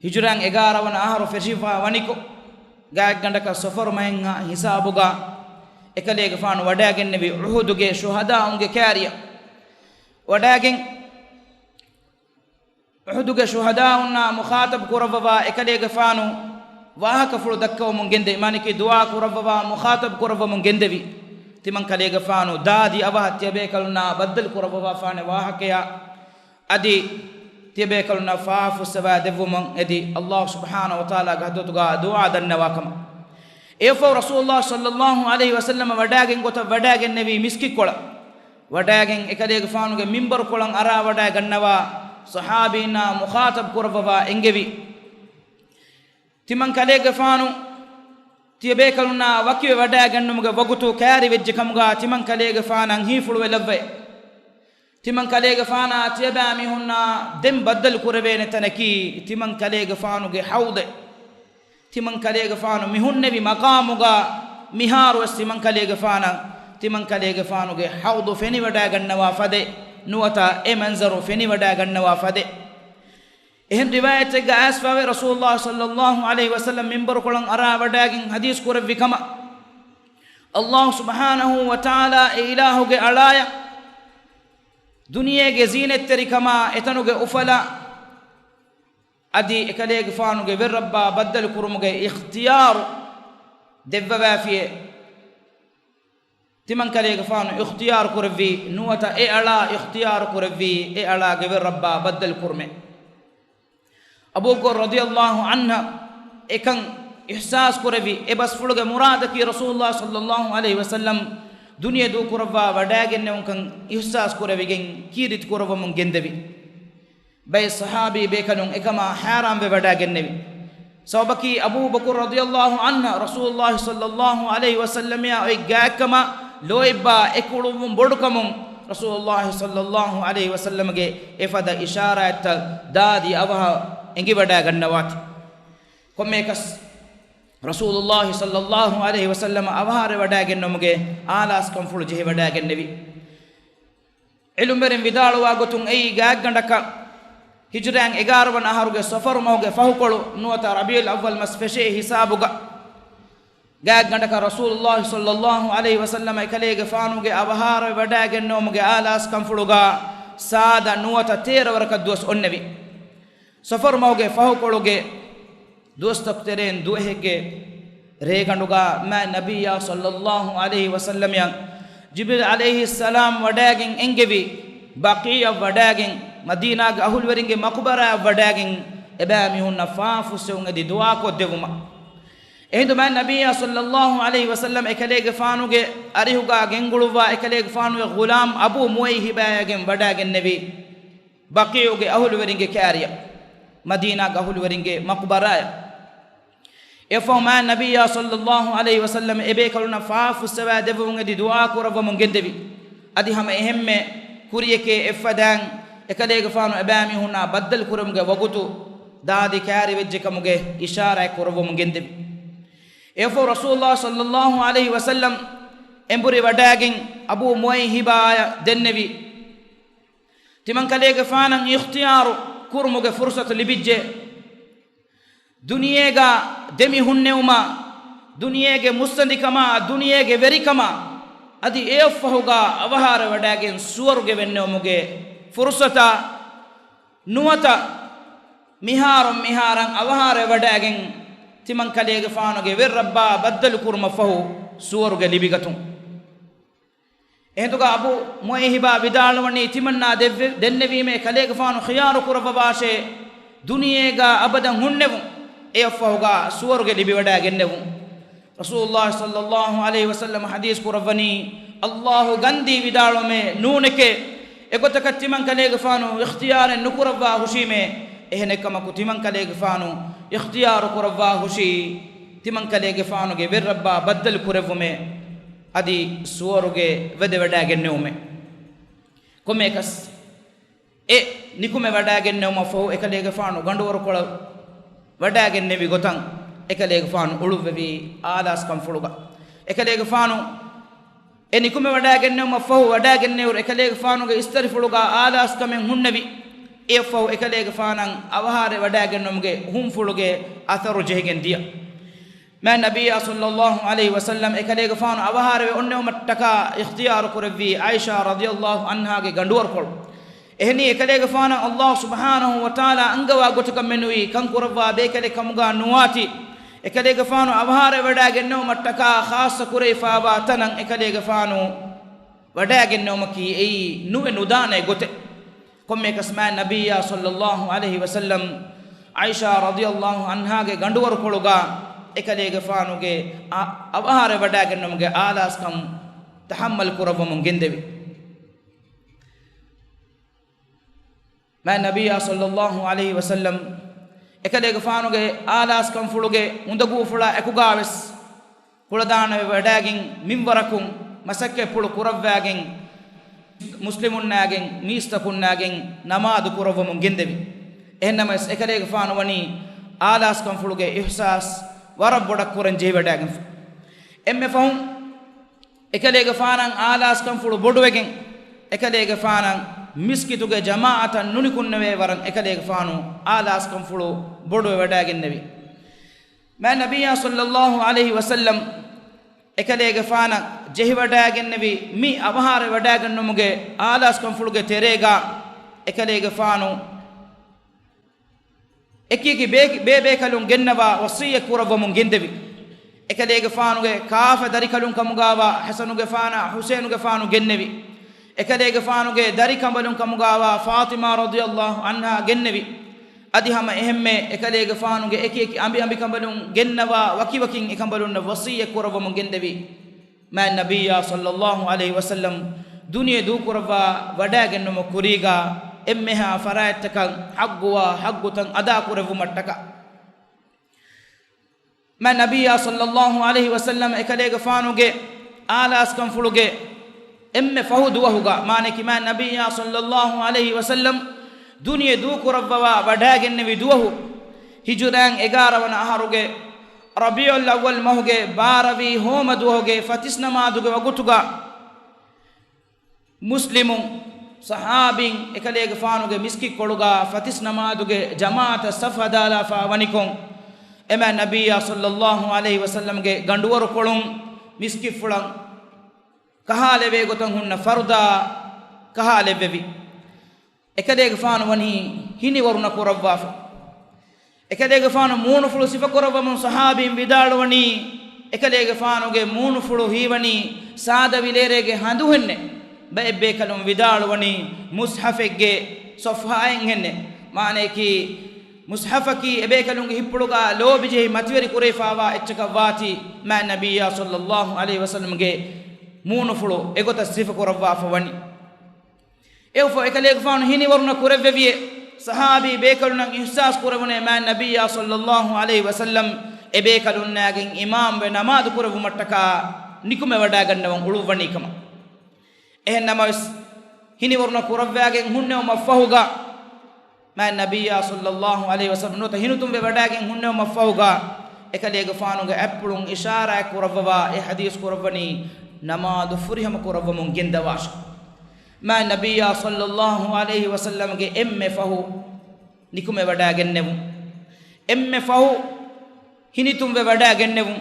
ހިޖުރައިން އެގާރަ ވަނަ އަހަރު ފެށިފަ ވަނިކޮށް، ގާތްގަނޑަކަށް ޞަފަރު މަހެއްހާ ހިސާބުގަ އެކަލޭގެފާނު ވަޑައިގެންނެވި އުޙުދުގެ ޝުހަދާއުންގެ ކާރިއަށް. ވަޑައިގެން، އުޙުދުގެ ޝުހަދާއުންނާ މުޚާޠަބް ކުރައްވަވާ އެކަލޭގެފާނު ވާހަކަފުޅު ދައްކަވަމުން ގެންދެވި، މާނައަކީ ދުޢާ ކުރައްވަވާ މުޚާޠަބް ކުރައްވަމުން ގެންދެވި. ތިމަން ކަލޭގެފާނު ދާދި އަވަހަށް ތިޔަބޭކަލުންނާ ބައްދަލު ކުރައްވަވާފާނެ ވާހަކަޔާ އަދި ތިޔަބޭކަލުންނަށް ފާފަ ފުއްސަވާ ދެއްވުމުން އެދި، ﷲ ސުބްޙާނަހޫ ވަތަޢާލާގެ ޙަޟްރަތުގާ ދުޢާ ދަންނަވާ ކަމަށް. އެއަށްފަހު ރަސޫލުﷲ ޞައްލައްލާހު ޢަލައިހި ވަސައްލަމަ ވަޑައިގެން ގޮތަށް ވަޑައިގެންނެވީ މިސްކިތްކޮޅަށް. ވަޑައިގެން އެކަލޭގެފާނުގެ މިންބަރުކޮޅަށް އަރާވަޑައިގަންނަވާ ޞަޙާބީންނާ މުޚާޠަބް ކުރައްވަވާ އެންގެވި. ތިމަން ކަލޭގެފާނު ތިޔަބޭކަލުންނާ ވަކިވެ ވަޑައިގަންނުމުގެ ވަގުތު ކައިރިވެއްޖެ ކަމުގާ ތިމަން ކަލޭގެފާނަށް ހީފުޅުވެލައްވައި. ތިމަން ކަލޭގެފާނާ ތިޔަބައިމީހުންނާ ދެން ބައްދަލު ކުރެވޭނެ ތަނަކީ ތިމަން ކަލޭގެފާނުގެ ޙައުޟެއް. ތިމަން ކަލޭގެފާނު މި ހުންނެވި މަޤާމުގާ މިހާރުވެސް ތިމަން ކަލޭގެފާނަށް ތިމަން ކަލޭގެފާނުގެ ޙައުޟު ފެނިވަޑައިގަންނަވާ ފަދައެއް ނުވަތަ އެ މަންޒަރު ފެނިވަޑައިގަންނަވާ ފަދައެއް. އެހެން ރިވާޔަތެއްގަ އައިސްފަވޭ، ރަސޫލުﷲ ޞައްލައްލާހު ޢަލައިހި ވަސައްލަމް މިންބަރުކޮޅަށް އަރާވަޑައިގެން ޙަދީޘް ކުރެއްވި ކަމަށް، ﷲ ސުބްޙާނަހޫ ވަތަޢާލާ އެ އިލާހުގެ އަޅާޔަށް ދުނިޔޭގެ ޒީނަތްތެރިކަމާ އެތަނުގެ އުފަލާ އަދި އެކަލޭގެފާނުގެ ވެރިރައްބާ ބައްދަލު ކުރުމުގެ އިޚްތިޔާރު ދެއްވަވާފިޔޭ. ތިމަން ކަލޭގެފާނު އިޚްތިޔާރު ކުރެއްވީ ނުވަތަ އެ އަޅާ އިޚްތިޔާރު ކުރެއްވީ އެ އަޅާގެ ވެރިރައްބާ ބައްދަލު ކުރުމޭ. އަބޫބަކުރު ރަޟިޔައްލާހު ޢަންހަށް އެކަން އިޙްސާސް ކުރެވި، އެ ބަސްފުޅުގެ މުރާދަކީ ރަސޫލުﷲ ޞައްލައްލާހު ޢަލައިހި ވަސައްލަމް ދުނިޔެ ދޫކުރައްވާ ވަޑައިގެންނެވުންކަން އިޙްސާސް ކުރެވިގެން ކީރިތި ކުރައްވަމުން ގެންދެވި. ބައެއް ޞަޙާބީ ބޭކަލުން އެކަމާ ޙައިރާންވެ ވަޑައިގެންނެވި. ސަބަބަކީ އަބޫބަކުރު ރަޟިޔައްލާހު ޢަންހަ ރަސޫލުﷲ ޞައްލައްލާހު ޢަލައިހި ވަސައްލަމަޔާ އޮތް ގާތްކަމަށް ލޯތްބާ އެކުޅުއްވުން ބޮޑުކަމުން ރަސޫލުﷲ ޞައްލައްލާހު ޢަލައިހި ވަސައްލަމަގެ އެފަދަ އިޝާރާތްތައް ދާދި އަވަހަށް އެނގިވަޑައިގަންނަވާތި. ކޮންމެއަކަސް ރަސޫލުﷲ ޞައްލައްލާހު ޢަލައިހި ވަސައްލަމަ އަވަހާރަވެވަޑައިގެންނެވުމުގެ އާލާސްކަންފުޅު ޖެހިވަޑައިގެންނެވި. ޢިލްމުވެރިން ވިދާޅުވާ ގޮތުން އެއީ ގާތްގަނޑަކަށް ހިޖުރައިން އެގާރަ ވަނަ އަހަރުގެ ޞަފަރު މަހުގެ ފަހުކޮޅު ނުވަތަ ރަބީޢުލް އައްވަލް މަސް ފެށޭ ހިސާބުގަ، ގާތްގަނޑަކަށް ރަސޫލުﷲ ޞައްލައްލާހު ޢަލައިހި ވަސައްލަމަ އެކަލޭގެފާނުގެ އަވަހާރަވެވަޑައިގެންނެވުމުގެ އާލާސްކަންފުޅުގަ ސާދަ ނުވަތަ ތޭރަ ވަރަކަށް ދުވަސް އޮންނެވި. ޞަފަރު މަހުގެ ފަހުކޮޅުގެ ދުވަސްތަކު ތެރޭން ދުވަހެއްގެ ރޭގަނޑުގަ މާތް ނަބިއްޔާ ޞައްލައްލާހު ޢަލައިހި ވަސައްލަމަޔަށް ޖިބްރީލް ޢަލައިހިއްސަލާމް ވަޑައިގެން އެންގެވި، ބަޤީޢަށް ވަޑައިގެން މަދީނާގެ އަހުލުވެރިންގެ މަޤުބަރާއަށް ވަޑައިގެން އެބައިމީހުންނަށް ފާފުއްސެވުން އެދި ދުޢާކޮށްދެއްވުމަށް. އެހިނދު މާތް ނަބިއްޔާ ޞައްލައްލާހު ޢަލައިހި ވަސައްލަމް އެކަލޭގެފާނުގެ އަރިހުގަ ގެންގުޅުއްވާ އެކަލޭގެފާނުގެ ޣުލާމް އަބޫ މުވައްޔިހިބާއިގެން ވަޑައިގެންނެވި. ބަޤީޢުގެ އަހުލުވެރިންގެ ކާރިއަށް، މަދީނާގެ އަހުލުވެރިންގެ މަޤުބަރާއަށް. އެއަށްފަހު މާތް ނަބިއްޔާ ޞައްލައްލާހު ޢަލައިހި ވަސައްލަމަ އެބޭކަލުންނަށް ފާފަ ފުއްސަވާ ދެއްވަމުން އެދި ދުޢާ ކުރައްވަމުން ގެންދެވި. އަދި ހަމަ އެހެންމެ ކުރިޔެކޭ އެއްފަދައިން އެކަލޭގެފާނު އެބައިމީހުންނާ ބައްދަލު ކުރުމުގެ ވަގުތު ދާދި ކައިރިވެއްޖެ ކަމުގެ އިޝާރާތް ކުރައްވަމުން ގެންދެވި. އެއަށްފަހު ރަސޫލުﷲ ޞައްލައްލާހު ޢަލައިހި ވަސައްލަމް އެނބުރި ވަޑައިގެން އަބޫ މުވައިހިބާއަށް ދެންނެވި. ތިމަންކަލޭގެފާނަށް އިޚްތިޔާރު ކުރުމުގެ ފުރުޞަތު ލިބިއްޖެ. ދުނިޔޭގަ ދެމި ހުންނެވުމާ، ދުނިޔޭގެ މުއްސަނދިކަމާ، ދުނިޔޭގެ ވެރިކަމާ، އަދި އެއަށްފަހުގަ އަވަހާރަވެވަޑައިގެން ސުވަރުގެ ވެންނެވުމުގެ ފުރުޞަތާ، ނުވަތަ މިހާރުން މިހާރަށް އަވަހާރަވެވަޑައިގެން ތިމަންކަލޭގެފާނުގެ ވެރި ރައްބާ ބައްދަލު ކުރުމަށްފަހު ސުވަރުގެ ލިބިގަތުން. އެހިނދުގަ އަބޫ މުވައިހިބާ ވިދާޅުވަނީ، ތިމަންނާ ދެއްވެ-، ދެންނެވީމޭ ކަލޭގެފާނު ޚިޔާރު ކުރައްވަވާށޭ، ދުނިޔޭގަ އަބަދަށް ހުންނެވުން، އެއަށްފަހުގަ ސުވަރުގެ ލިބިވަޑައިގެންނެވުން. ރަސޫލުﷲ ޞައްލައްލާހު ޢަލައިހި ވަސައްލަމަ ޙަދީޘް ކުރައްވަނީ، ﷲ ގަންދީ ވިދާޅުވަމޭ ނޫނެކޭ، އެގޮތަކަށް ތިމަންކަލޭގެފާނު އިޚްތިޔާރެއް ނުކުރައްވާ ހުށީމޭ، އެހެނެއްކަމަކު ތިމަންކަލޭގެފާނު އިޚްތިޔާރު ކުރައްވާ ހުށީ، ތިމަންކަލޭގެފާނުގެ ވެރި ރައްބާ ބައްދަލު ކުރެއްވުމޭ. އަދި ސުވަރުގެ ވެދެވަޑައިގެންނެވުމެއް. ކޮންމެއަކަސް އެ ނިކުމެވަޑައިގެންނެވުމަށްފަހު އެކަލޭގެފާނު ގަނޑުވަރުކޮޅަށް ވަޑައިގެންނެވި ގޮތަށް އެކަލޭގެފާނު އުޅުއްވެވީ އާލާސްކަންފުޅުގަ. އެކަލޭގެފާނު އެ ނިކުމެވަޑައިގެންނެވުމަށްފަހު ވަޑައިގެންނެވިއިރު އެކަލޭގެފާނުގެ އިސްތަށިފުޅުގަ އާލާސްކަމެއް ހުންނެވި. އެއަށްފަހު އެކަލޭގެފާނަށް އަވަހާރަވެވަޑައިގެންނެވުމުގެ ހުންފުޅުގެ އަސަރު ޖެހިގެން ދިޔަ. މާތް ނަބިއްޔާ ޞައްލައްލާހު ޢަލައިހި ވަސައްލަމް އެކަލޭގެފާނު އަވަހާރަވެ އޮންނެވުމަށްޓަކާ އިޚްތިޔާރު ކުރެއްވީ ޢާއިޝާ ރަޟިޔައްލާހު ޢަންހާގެ ގަނޑުވަރުކޮޅު. އެހެނީ އެކަލޭގެފާނަށް ﷲ ސުބްޙާނަހު ވަތަޢާލާ އަންގަވާ ގޮތަކަށް މެނުވީ ކަން ކުރައްވާ ބޭކަލެއް ކަމުގަ ނުވާތީ، އެކަލޭގެފާނު އަވަހާރަވެވަޑައިގެންނެވުމަށްޓަކާ ޚާއްޞަ ކުރެވިފައިވާ ތަނަށް އެކަލޭގެފާނު ވަޑައިގެންނެވުމަކީ އެއީ ނުވެ ނުދާނެ ގޮތެއް. ކޮންމެއަކަސް މާތް ނަބިއްޔާ ޞައްލައްލާހު ޢަލައިހި ވަސައްލަމް ޢާއިޝާ ރަޟިޔައްލާހު ޢަންހާގެ ގަނޑުވަރުކޮޅުގަ އެކަލޭގެފާނުގެ އަ-، އަވަހާރަވެވަޑައިގެންނެވުމުގެ އާލާސްކަން ތަޙައްމަލް ކުރައްވަމުން ގެންދެވި. މާތް ނަބިއްޔާ ޞައްލައްލާހު ޢަލައިހި ވަސައްލަމް އެކަލޭގެފާނުގެ އާލާސްކަންފުޅުގެ އުނދަގޫފުޅާ އެކުގަވެސް ކުޅަދާނަވެ ވަޑައިގެން މިންވަރަކުން މަސައްކަތްޕުޅު ކުރައްވައިގެން މުސްލިމުންނާގެން މީސްތަކުންނާގެން ނަމާދު ކުރައްވަމުން ގެންދެވި. އެހެންނަމަވެސް އެކަލޭގެފާނު ވަނީ އާލާސްކަންފުޅުގެ އިޙްސާސް ވަރަށް ބޮޑަށް ކުރަން ޖެހިވަޑައިގެންފަ. އެންމެ ފަހުން އެކަލޭގެފާނަށް އާލާސްކަންފުޅު ބޮޑުވެގެން، އެކަލޭގެފާނަށް މިސްކިތުގެ ޖަމާޢަތަށް ނުނިކުންނެވޭ ވަރަށް އެކަލޭގެފާނު އާލާސްކަންފުޅު ބޮޑުވެވަޑައިގެންނެވި. މާތް ނަބިއްޔާ ޞައްލައްލާހު ޢަލައިހި ވަސައްލަމް އެކަލޭގެފާނަށް ޖެހިވަޑައިގެންނެވި މި އަވަހާރަވެވަޑައިގެންނެވުމުގެ އާލާސްކަންފުޅުގެ ތެރޭގަ އެކަލޭގެފާނު އެކިއެކި ބޭ-، ބޭބޭކަލުން ގެންނަވާ ވަޞިއްޔަތް ކުރައްވަމުން ގެންދެވި. އެކަލޭގެފާނުގެ ކާފަ ދަރިކަލުން ކަމުގައިވާ ޙަސަނުގެފާނާ ޙުސައިނުގެފާނު ގެންނެވި. އެކަލޭގެފާނުގެ ދަރިކަނބަލުން ކަމުގައިވާ ފާޠިމާ ރަޟިޔައްލާހު ޢަންހާ ގެންނެވި. އަދި ހަމަ އެހެންމެ އެކަލޭގެފާނުގެ އެކިއެކި އަނބިއަނބިކަނބަލުން ގެންނަވާ ވަކިވަކިން އެކަނބަލުންނަށް ވަޞިއްޔަތް ކުރައްވަމުން ގެންދެވި. މާތް ނަބިއްޔާ ޞައްލައްލާހު ޢަލައިހި ވަސައްލަމް ދުނިޔެ ދޫކުރައްވާ ވަޑައިގެންނުމަށް ކުރީގާ އެންމެހާ ފަރާތްތަކަށް ޙައްޤުވާ ޙައްޤުތައް އަދާކުރެއްވުމަށްޓަކާ. މާތް ނަބިއްޔާ ޞައްލައްލާހު ޢަލައިހި ވަސައްލަމް އެކަލޭގެފާނުގެ އާލާސްކަންފުޅުގެ އެންމެ ފަހު ދުވަހުގަ، މާނައަކީ މާތް ނަބިއްޔާ ޞައްލައްލާހު ޢަލައިހި ވަސައްލަމް ދުނިޔެ ދޫކުރައްވަވާ ވަޑައިގެންނެވި ދުވަހު، ހިޖުރައިން އެގާރަ ވަނަ އަހަރުގެ ރަބީޢުލް އައްވަލް މަހުގެ ބާރަވީ ހޯމަ ދުވަހުގެ ފަތިސް ނަމާދުގެ ވަގުތުގަ، މުސްލިމުން، ޞަޙާބީން އެކަލޭގެފާނުގެ މިސްކިތްކޮޅުގަ ފަތިސް ނަމާދުގެ ޖަމާޢަތަށް ސަފް ހަދާލާފާ ވަނިކޮށް، އެ މާތް ނަބިއްޔާ ޞައްލައްލާހު ޢަލައިހި ވަސައްލަމްގެ ގަނޑުވަރުކޮޅުން މިސްކިތްފުޅަށް ކަހާލެވޭ ގޮތަށް ހުންނަ ފަރުދާ ކަހާލެއްވެވި. އެކަލޭގެފާނު ވަނީ ހިނިވަރުނަ ކުރައްވާފަ. އެކަލޭގެފާނު މޫނުފުޅު ސިފަކުރައްވަމުން ޞަޙާބީން ވިދާޅުވަނީ، އެކަލޭގެފާނުގެ މޫނުފުޅު ހީވަނީ ސާދަ ވިލޭރޭގެ ހަނދުހެންނެއް. ބައެއް ބޭކަލުން ވިދާޅުވަނީ މުޞްޙަފެއްގެ ޞަފްޙާއެއްހެންނެއް. މާނައަކީ، މުޞްޙަފަކީ އެބޭކަލުންގެ ހިތްޕުޅުގަ ލޯބިޖެހި މަތިވެރި ކުރެވިފާވާ އެއްޗަކަށް ވާތީ، މާތް ނަބިއްޔާ ޞައްލައްލާހު ޢަލައިހި ވަސައްލަމްގެ މޫނުފުޅު އެގޮތަށް ސިފަކުރައްވާފަ ވަނީ. އެއަށްފަހު އެކަލޭގެފާނު ހިނިވަރުނަ ކުރެއްވެވިއޭ، ޞަޙާބީ ބޭކަލުންނަށް އިޙްސާސް ކުރެވުނޭ މާތް ނަބިއްޔާ ޞައްލައްލާހު ޢަލައިހި ވަސައްލަމް އެބޭކަލުންނާގެން އިމާމްވެ ނަމާދު ކުރެއްވުމަށްޓަކާ ނިކުމެވަޑައިގަންނަވަން އުޅުއްވަނީ ކަމަށް. އެހެން ނަމަވެސް، ހިނިވަރުނަ ކުރައްވާގެން ހުންނެވުމަށް ފަހުގަ، މާތް ނަބިއްޔާ ޞައްލައްލާހު ޢަލައިހި ވަސައްލަމް ނުވަތަ ހިނިތުންވެވަޑައިގެން ހުންނެވުމަށް ފަހުގަ، އެކަލޭގެފާނުގެ އަތްޕުޅުން އިޝާރާތް ކުރައްވަވާ އެ ޙަދީޘް ކުރައްވަނީ ނަމާދު ފުރިހަމަ ކުރައްވަމުން ގެންދަވާށޭ. މާތް ނަބިއްޔާ ޞައްލައްލާހު ޢަލައިހި ވަސައްލަމްގެ އެންމެ ފަހު ނިކުމެވަޑައިގެންނެވުން، އެންމެ ފަހު ހިނިތުންވެވަޑައިގެންނެވުން،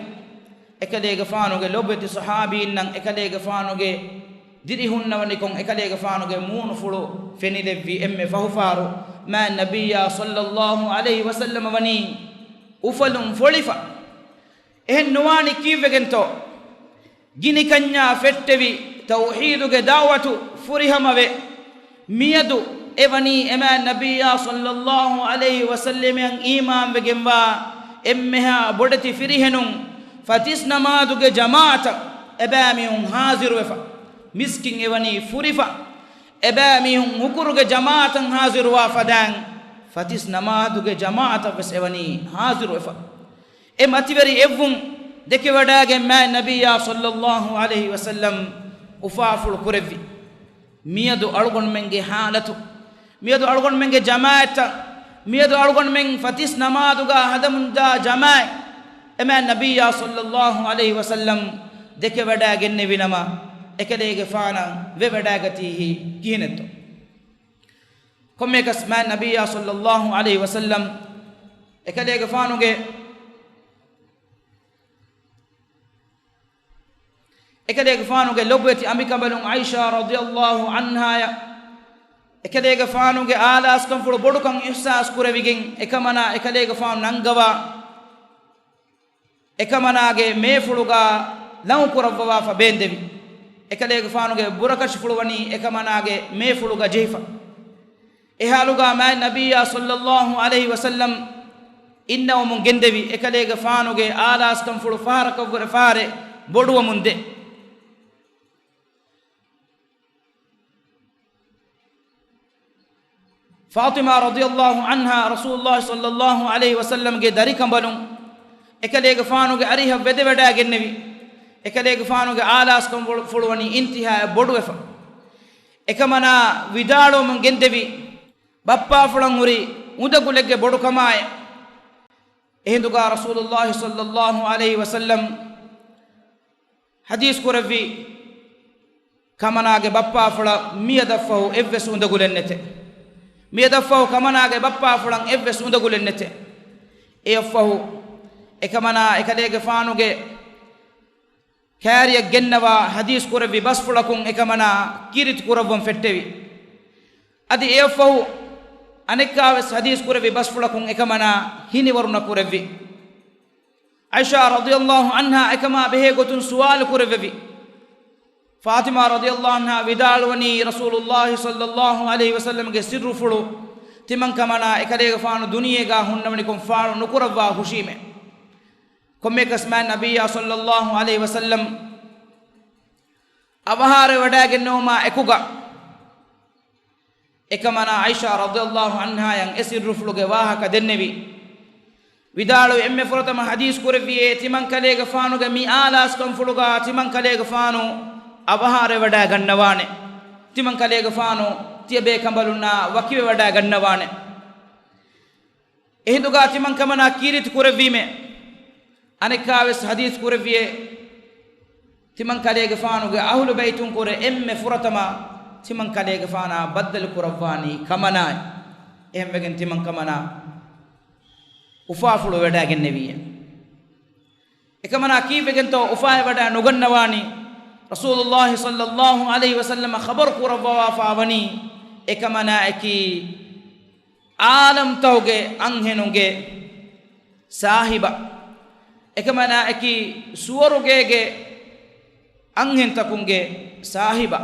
އެކަލޭގެފާނުގެ ލޮބުވެތި ޞަޙާބީންނަށް އެކަލޭގެފާނުގެ ދިރިހުންނަވަނިކޮށް، އެކަލޭގެފާނުގެ މޫނުފުޅު ފެނިލެއްވި އެންމެ ފަހުފާރު، މާތް ނަބިއްޔާ ޞައްލައްލާހު ޢަލައިހި ވަސައްލަމަ ވަނީ އުފަލުން ފޮޅިފަ. އެހެން ނުވާނީ ކީއްވެގެންތޯ؟ ގިނިކަންޏާ ފެއްޓެވި ތައުޙީދުގެ ދަޢުވަތު ފުރިހަމަވެ، މިއަދު އެވަނީ އެމާތް ނަބިއްޔާ ޞައްލައްލާހު ޢަލައިހި ވަސައްލަމައަށް އީމާންވެގެންވާ އެންމެހާ ބޮޑެތި ފިރިހެނުން، ފަތިސް ނަމާދުގެ ޖަމާޢަތަށް އެބައިމީހުން ޙާޟިރުވެފަ. މިސްކިތް އެވަނީ ފުރިފަ. އެބައިމީހުން ހުކުރުގެ ޖަމާޢަތަށް ޙާޟިރުވާ ފަދައިން، ފަތިސް ނަމާދުގެ ޖަމާޢަތަށް ވެސް އެވަނީ ޙާޟިރުވެފަ. އެ މަތިވެރި އެއްވުން ދެކެވަޑައިގެން މާތް ނަބިއްޔާ ޞައްލައްލާހު ޢަލައިހި ވަސައްލަމް އުފާފުޅު ކުރެއްވި. މިއަދު އަޅުގަނޑުމެންގެ ޙާލަތު، މިއަދު އަޅުގަނޑުމެންގެ ޖަމާޢަތްތައް، މިއަދު އަޅުގަނޑުމެން ފަތިސް ނަމާދުގަ ހަދަމުންދާ ޖަމާޢަތް، އެމާތް ނަބިއްޔާ ޞައްލައްލާހު ޢަލައިހި ވަސައްލަމް ދެކެވަޑައިގެންނެވި ނަމަ، އެކަލޭގެފާނަށް ވެވަޑައިގަތީ ކިހިނެއްތޯ؟ ކޮންމެއަކަސް މާތް ނަބިއްޔާ ޞައްލައްލާހު ޢަލައިހި ވަސައްލަމް އެކަލޭގެފާނުގެ، އެކަލޭގެފާނުގެ ލޮބުވެތި އަނބިކަނބަލުން ޢާއިޝާ ރަޟިޔައްލާހު ޢަންހާއަށް އެކަލޭގެފާނުގެ އާލާސްކަންފުޅު ބޮޑުކަން އިޙްސާސް ކުރެވިގެން، އެކަމަނާ އެކަލޭގެފާނު ނަންގަވާ، އެކަމަނާގެ މޭފުޅުގަ ލަނގު ކުރައްވަވާފަ ބޭންދެވި. އެކަލޭގެފާނުގެ ބުރަކަށިފުޅު ވަނީ އެކަމަނާގެ މޭފުޅުގަ ޖެހިފަ. އެ ޙާލުގަ މާތް ނަބިއްޔާ ޞައްލައްލާހު ޢަލައިހި ވަސައްލަމް އިންނަވަމުން ގެންދެވި. އެކަލޭގެފާނުގެ އާލާސްކަންފުޅު ފަހަރަކަށްވުރެ ފަހަރެއް ބޮޑުވަމުންދޭ. ފާޠިމާ ރަޟިޔައްލާހު ޢަންހާ ރަސޫލުއްލާހި ޞައްލައްލާހު ޢަލައިހި ވަސައްލަމްގެ ދަރިކަނބަލުން އެކަލޭގެފާނުގެ އަރިހަށް ވެދެވަޑައިގެންނެވި. އެކަލޭގެފާނުގެ އާލާސްކަންފުޅު ވަނީ އިންތިހާއަށް ބޮޑުވެފަ. އެކަމަނާ ވިދާޅުވަމުން ގެންދެވި، ބައްޕާފުޅަށް ހުރި އުނދަގުލެއްގެ ބޮޑުކަމާއި. އެހިނދުގަ ރަސޫލުއްލާހި ޞައްލައްލާހު ޢަލައިހި ވަސައްލަމް ޙަދީޘް ކުރެއްވި ކަމަނާގެ ބައްޕާފުޅަށް މިއަދަށްފަހު އެއްވެސް އުނދަގުލެއް ނެތެ. މިއަދަށްފަހު ކަމަނާގެ ބައްޕާފުޅަށް އެއްވެސް އުނދަގުލެއް ނެތެ. އެއަށްފަހު އެކަމަނާ އެކަލޭގެފާނުގެ ކާރިއަށް ގެންނަވާ ޙަދީޘް ކުރެއްވި ބަސްފުޅަކުން އެކަމަނާ ކީރިތި ކުރައްވަން ފެއްޓެވި. އަދި އެއަށްފަހު އަނެއްކާވެސް ޙަދީޘް ކުރެއްވި ބަސްފުޅަކުން އެކަމަނާ ހިނިވަރުނަ ކުރެއްވި. ޢާއިޝާ ރަޟިޔައްލާހު ޢަންހާ އެކަމާ ބެހޭ ގޮތުން ސުވާލު ކުރެއްވެވި. ފާޠިމާ ރަޟިޔައްލާހު ޢަންހާ ވިދާޅުވަނީ، ރަސޫލުއްލާހި ޞައްލައްލާހު ޢަލައިހި ވަސައްލަމްގެ ސިއްރުފުޅު ތިމަންކަމަނާ އެކަލޭގެފާނު ދުނިޔޭގާ ހުންނަވަނިކޮށް ފާޅު ނުކުރައްވާ ހުށީމޭ. ކޮންމެއަކަސް މާތް ނަބިއްޔާ ޞައްލައްލާހު ޢަލައިހި ވަސައްލަމް އަވަހާރަވެވަޑައިގެންނެވުމާ އެކުގަ، އެކަމަނާ ޢާއިޝާ ރަޟިޔައްލާހު ޢަންހާއަށް އެ ސިއްރުފުޅުގެ ވާހަކަ ދެންނެވި. ވިދާޅުވި، އެންމެ ފުރަތަމަ ޙަދީޘް ކުރެއްވިއޭ، ތިމަންކަލޭގެފާނުގެ މި އާލާސްކަންފުޅުގަ ތިމަންކަލޭގެފާނު އަވަހާރަވެވަޑައިގަންނަވާނެ. ތިމަންކަލޭގެފާނު ތިޔަބޭކަނބަލުންނާ ވަކިވެވަޑައިގަންނަވާނެ. އެހިނދުގަ ތިމަންކަމަނާ ކީރިތި ކުރެއްވީމޭ. އަނެއްކާވެސް ޙަދީޘް ކުރެއްވިއޭ، ތިމަންކަލޭގެފާނުގެ އަހުލު ބައިތުންކުރެ އެންމެ ފުރަތަމަ ތިމަންކަލޭގެފާނާ ބައްދަލު ކުރައްވާނީ ކަމަނާއޭ. އެހެންވެގެން ތިމަންކަމަނާ އުފާފުޅު ވެވަޑައިގެންނެވިއޭ. އެކަމަނާ ކީއްވެގެންތޯ އުފާވެވަޑައި ނުގަންނަވާނީ؟ ރަސޫލުއްލާހި ޞައްލައްލާހު ޢަލައިހި ވަސައްލަމަ ޚަބަރު ކުރައްވަވާފާ ވަނީ، އެކަމަނާއަކީ ޢާލަމްތަކުގެ އަންހެނުންގެ ސާހިބާ. އެކަމަނާއަކީ ސުވަރުގޭގެ އަންހެންތަކުންގެ ސާހިބާ.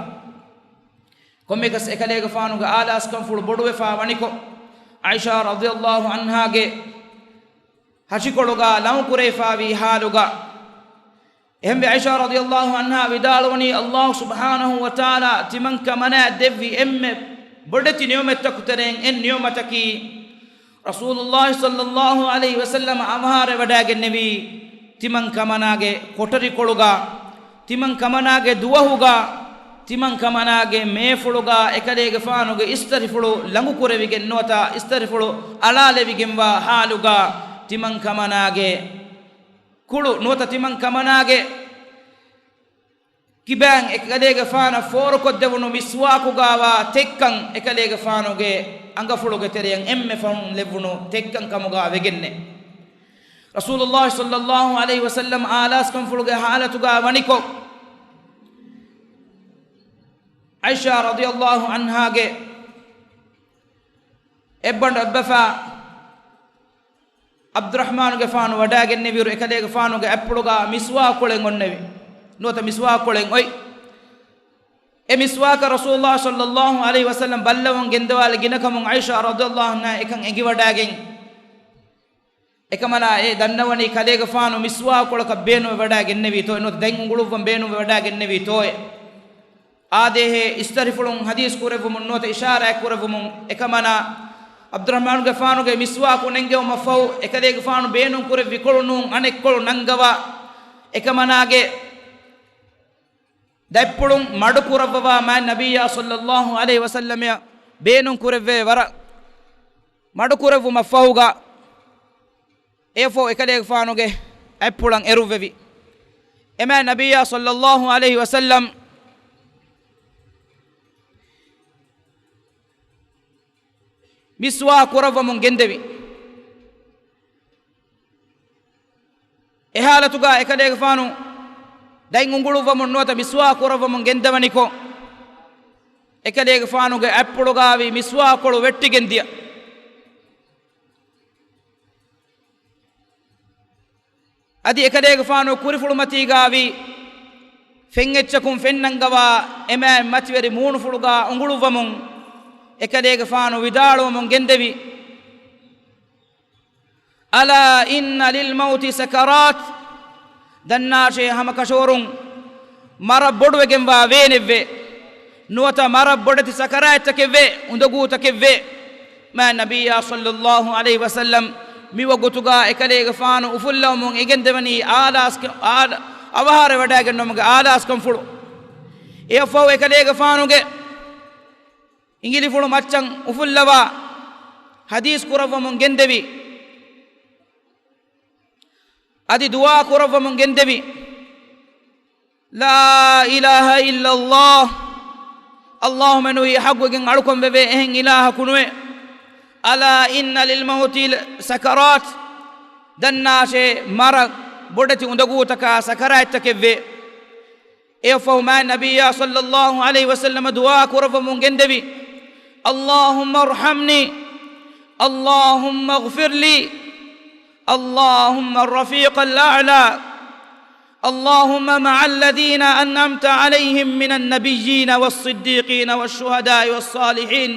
ކޮންމެއަކަސް އެކަލޭގެފާނުގެ އާލާސްކަންފުޅު ބޮޑުވެފާ ވަނިކޮށް، ޢާއިޝާ ރަޟިޔައްލާހު ޢަންހާގެ ހަށިކޮޅުގަ ލަނގުކުރެވިފާވީ ޙާލުގަ، އެހެންވެ، ޢާއިޝާ ރަޟިޔައްލާހު ޢަންހާ ވިދާޅުވަނީ، ﷲ ސުބްޙާނަހޫ ވަތަޢާލާ ތިމަންކަމަނާ ދެއްވި އެންމެ ބޮޑެތި ނިޢުމަތްތަކު ތެރެއިން އެއް ނިޢުމަތަކީ، ރަސޫލުﷲ ޞައްލަﷲ ޢަލައިހި ވަސައްލަމަ އަވަހާރަވެވަޑައިގެންނެވީ، ތިމަން ކަމަނާގެ ކޮޓަރިކޮޅުގަ، ތިމަން ކަމަނާގެ ދުވަހުގަ، ތިމަން ކަމަނާގެ މޭފުޅުގަ އެކަލޭގެފާނުގެ އިސްތަށިފުޅު ލަނގުކުރެވިގެން ނުވަތަ އިސްތަށިފުޅު އަޅާލެވިގެންވާ ޙާލުގަ، ތިމަން ކަމަނާގެ ކުޅު ނުވަތަ ތިމަން ކަމަނާގެ ކިބައިން އެކަލޭގެފާނަށް ފޯރުކޮށްދެވުނު މިސްވާކުގާވާ ތެއްކަން އެކަލޭގެފާނުގެ އަނގަފުޅުގެ ތެރެއަށް އެންމެ ފަހުން ލެއްވުނު ތެއްކަން ކަމުގާ ވެގެންނެ. ރަސޫލުﷲ ޞައްލަﷲ ޢަލައިހި ވަސައްލަމް އާލާސްކަންފުޅުގެ ޙާލަތުގާ ވަނިކޮށް، ޢައިޝާ ރަޟިޔަﷲ ޢަންހާގެ އެއްބަނޑު އެއްބަފާ ޢަބްދުއްރަޙްމާނުގެފާނު ވަޑައިގެންނެވިއިރު، އެކަލޭގެފާނުގެ އަތްޕުޅުގާ މިސްވާކުކޮޅެއް އޮންނެވި. ނުވަތަ މިސްވާކުކޮޅެއް އޮތް. އެ މިސްވާކަށް ރަސޫލުﷲ ޞައްލަﷲ ޢަލައިހި ވަސައްލަމް ބައްލަވަން ގެންދަވާލި ގިނަކަމުން ޢައިޝާ ރަޟިޔަﷲ ޢަންހާ އެކަން އެނގިވަޑައިގެން، އެކަމަނާ އެ ދަންނަވަނީ ކަލޭގެފާނު މިސްވާކުކޮޅަކަށް ބޭނުންވެވަޑައިގެންނެވީތޯ، ނުވަތަ ދަތް އުނގުޅުއްވަން ބޭނުންވެވަޑައިގެންނެވީތޯއޭ. އާދޭހޭ އިސްތަށިފުޅުން ޙަދީޘް ކުރެއްވުމުން ނުވަތަ އިޝާރާތް ކުރެއްވުމުން، އެކަމަނާ ޢަބްދުއްރަޙްމާނުގެފާނުގެ މިސްވާކު ނެންގެވުމަށްފަހު، އެކަލޭގެފާނު ބޭނުން ކުރެއްވި ކޮޅު ނޫން އަނެއްކޮޅު ނަންގަވާ، އެކަމަނާގެ ދަތްޕުޅުން މަޑުކުރައްވަވާ މާތް ނަބިއްޔާ ޞައްލަﷲ ޢަލައިހި ވަސައްލަމަށް ބޭނުން ކުރެއްވޭ ވަރަށް މަޑުކުރެއްވުމަށްފަހުގަ، އެއަށްފަހު އެކަލޭގެފާނުގެ އަތްޕުޅަށް އެރުއްވެވި. އެމާތް ނަބިއްޔާ ޞައްލަﷲ ޢަލައިހި ވަސައްލަމް މިސްވާކު ކުރައްވަމުން ގެންދެވި. އެ ޙާލަތުގާ އެކަލޭގެފާނު ދަތް އުނގުޅުއްވަމުން ނުވަތަ މިސްވާކު ކުރައްވަމުން ގެންދަވަނިކޮށް، އެކަލޭގެފާނުގެ އަތްޕުޅުގާވި މިސްވާކުކޮޅު ވެއްޓިގެން ދިޔަ. އަދި އެކަލޭގެފާނު ކުރިފުޅުމަތީގާވި ފެންއެއްޗަކުން ފެންނަންގަވާ އެމާތް މަތިވެރި މޫނުފުޅުގާ އުނގުޅުއްވަމުން، އެކަލޭގެފާނު ވިދާޅުވަމުން ގެންދެވި. ألا إن للموت سكرات. ދަންނާށޭ ހަމަކަށަވަރުން މަރަށް ބޮޑުވެގެންވާ ވޭނެއްވޭ. ނުވަތަ މަރަށް ބޮޑެތި ސަކަރާތްތަކެއްވޭ، އުނދަގޫތަކެއްވޭ. މާތް ނަބިއްޔާ ޞައްލަﷲ ޢަލައިހި ވަސައްލަމް މި ވަގުތުގާ އެކަލޭގެފާނު އުފުއްލަވަމުން އެ ގެންދެވަނީ އާލާސް، އާ، އަވަހާރަވެވަޑައިގެންނެވުމުގެ އާލާސްކަންފުޅު. އެއަށްފަހު އެކަލޭގެފާނުގެ އިނގިލިފުޅު މައްޗަށް އުފުއްލަވާ ޙަދީޘް ކުރައްވަމުން ގެންދެވި. އަދި ދުޢާ ކުރައްވަމުން ގެންދެވި. لا إله إلا الله. އައްލާހުމެނުވީ ޙައްޤުގެން އަޅުކަން ވެވޭ އެހެން އިލާހަކު ނުވޭ. ألا إن للموت سكرات. ދަންނާށޭ މަރަށް ބޮޑެތި އުނދަގޫތަކާ ސަކަރާތްތަކެއްވޭ. އެއަށްފަހު މާތް ނަބިއްޔާ ޞައްލަﷲ ޢަލައިހި ވަސައްލަމަ ދުޢާ ކުރައްވަމުން ގެންދެވި. اللهم ارحمني. اللهم اغفر لي. اللهم الرفيق الأعلى. اللهم مع الذين أنعمت عليهم من النبيين والصديقين والشهداء والصالحين.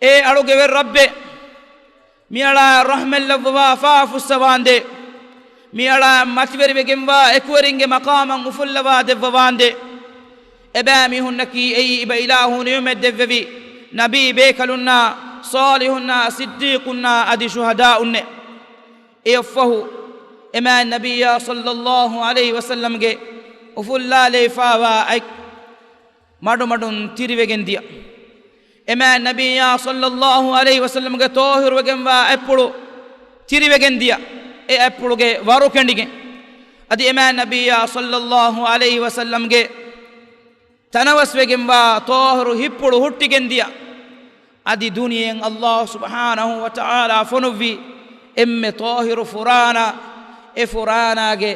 އޭ އަޅުގެ ވެރި ރައްބޭ، މިއަޅާ ރަޙްމަތްލައްވަވާ ފާފުއްސަވާނދޭ. މިއަޅާ މަތިވެރިވެގެންވާ އެކުވެރިންގެ މަޤާމަށް އުފުއްލަވާ ދެއްވަވާނދޭ. އެބައިމީހުންނަކީ އެއީ އިބަ އިލާހު ނިޢުމަތް ދެއްވެވި ނަބީ ބޭކަލުންނާ، ޞާލިޙުންނާ، ޞިއްދީޤުންނާ އަދި ޝުހަދާއުންނޭ. އެއަށްފަހު އެމާތް ނަބިއްޔާ ޞައްލަﷲ ޢަލައިހި ވަސައްލަމްގެ އުފުއްލާލައިފާވާ އަތް މަޑުމަޑުން ތިރިވެގެން ދިޔަ. އެމާތް ނަބިއްޔާ ޞައްލަﷲ ޢަލައިހި ވަސައްލަމްގެ ޠާހިރުވެގެންވާ އަތްޕުޅު ތިރިވެގެން ދިޔަ. އެ އަތްޕުޅުގެ ވަރު ކެނޑިގެން. އަދި އެމާތް ނަބިއްޔާ ޞައްލަﷲ ޢަލައިހި ވަސައްލަމްގެ ތަނަވަސްވެގެންވާ ޠާހިރު ހިތްޕުޅު ހުއްޓިގެން ދިޔަ. އަދި ދުނިޔެއިން އައްލާހު ސުބްޙާނަހު ވަތަޢާލާ ފޮނުއްވި އެންމެ ޠާހިރު ފުރާނަ، އެ ފުރާނާގެ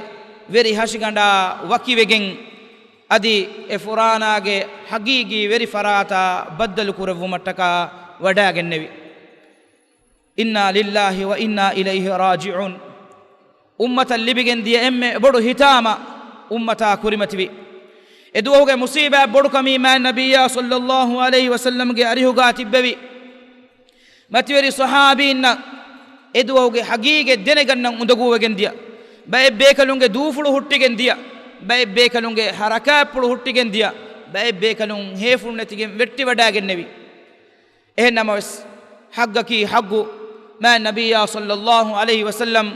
ވެރި ހަށިގަނޑާ ވަކިވެގެން، އަދި އެ ފުރާނާގެ ޙަޤީޤީ ވެރި ފަރާތާ ބައްދަލުކުރެއްވުމަށްޓަކާ ވަޑައިގެންނެވި. إنا لله وإنا إليه راجعون. އުއްމަތަށް ލިބިގެން ދިޔަ އެންމެ ބޮޑު ހިތާމަ އުއްމަތާ ކުރިމަތިވި. އެ ދުވަހުގެ މުޞީބާތް ބޮޑުކަމީ މާތް ނަބިއްޔާ ޞައްލަﷲ ޢަލައިހި ވަސައްލަމްގެ އަރިހުގާ ތިއްބެވި މަތިވެރި ޞަޙާބީންނަށް އެ ދުވަހުގެ ޙަޤީޤަތް ދެނެގަންނަން އުނދަގޫވެގެން ދިޔަ. ބައެއް ބޭކަލުންގެ ދޫފުޅު ހުއްޓިގެން ދިޔަ. ބައެއް ބޭކަލުންގެ ޙަރަކާތްޕުޅު ހުއްޓިގެން ދިޔަ. ބައެއް ބޭކަލުން ހޭފުޅު ނެތިގެން ވެއްޓިވަޑައިގެންނެވި. އެހެން ނަމަވެސް، ޙައްޤަކީ ޙައްޤު، މާތް ނަބިއްޔާ ޞައްލައްލާހު ޢަލައިހި ވަސައްލަމް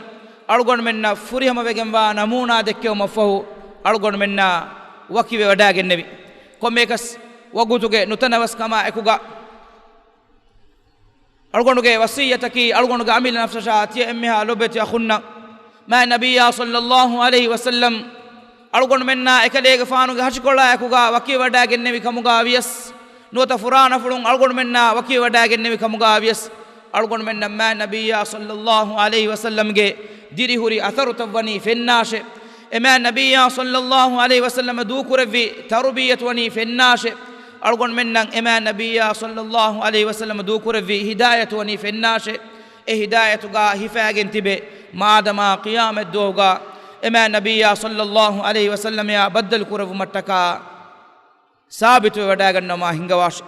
އަޅުގަނޑުމެންނަށް ފުރިހަމަވެގެންވާ ނަމޫނާ ދެއްކެވުމަށްފަހު، އަޅުގަނޑުމެންނާ ވަކިވެވަޑައިގެންނެވި. ކޮންމެއަކަސް ވަގުތުގެ ނުތަނަވަސްކަމާ އެކުގަ، އަޅުގަނޑުގެ ވަޞިއްޔަތަކީ އަޅުގަނޑުގެ އަމިއްލަ ނަފްސަށާ ތިޔަ އެންމެހާ ލޮބުވެތި އަޚުންނަށް، މާތް ނަބިއްޔާ ޞައްލައްލާހު ޢަލައިހި ވަސައްލަމް އަޅުގަނޑުމެންނާ އެކަލޭގެފާނުގެ ހަށިކޮޅާ އެކުގަ ވަކިވެވަޑައިގެންނެވި ކަމުގަ ވިޔަސް، ނުވަތަ ފުރާނަފުޅުން އަޅުގަނޑުމެންނާ ވަކިވެވަޑައިގެންނެވި ކަމުގަ ވިޔަސް، އަޅުގަނޑުމެންނަށް މާތް ނަބިއްޔާ ޞައްލައްލާހު ޢަލައިހި ވަސައްލަމްގެ ދިރިހުރި އަސަރުތައް ވަނީ ފެންނާށޭ. އެ މާތް ނަބިއްޔާ ޞައްލައްލާހު ޢަލައިހި ވަސައްލަމަ ދޫކުރެއްވި ތަރުބިއްޔަތު ވަނީ ފެންނާށޭ. އަޅުގަނޑުމެންނަށް އެ މާތް ނަބިއްޔާ ޞައްލައްލާހު ޢަލައިހި ވަސައްލަމަ ދޫކުރެއްވި ހިދާޔަތު ވަނީ ފެންނާށޭ. އެ ހިދާޔަތުގަ ހިފައިގެން ތިބެ، މާދަމާ ޤިޔާމަތްދުވަހުގަ އެ މާތް ނަބިއްޔާ ޞައްލައްލާހު ޢަލައިހި ވަސައްލަމައާ ބައްދަލު ކުރެއްވުމަށްޓަކާ ސާބިތުވެވަޑައިގަންނަވަމާ ހިންގަވާށި.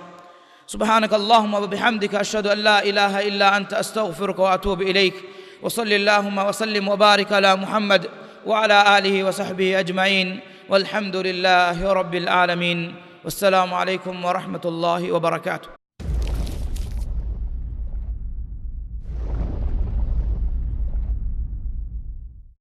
سبحانك اللهم وبحمدك، أشهد أن لا إله إلا أنت، أستغفرك وأتوب إليك. وصل اللهم وسلم وبارك على محمد وعلى آله وصحبه أجمعين، والحمد لله رب العالمين. والسلام عليكم ورحمة الله وبركاته.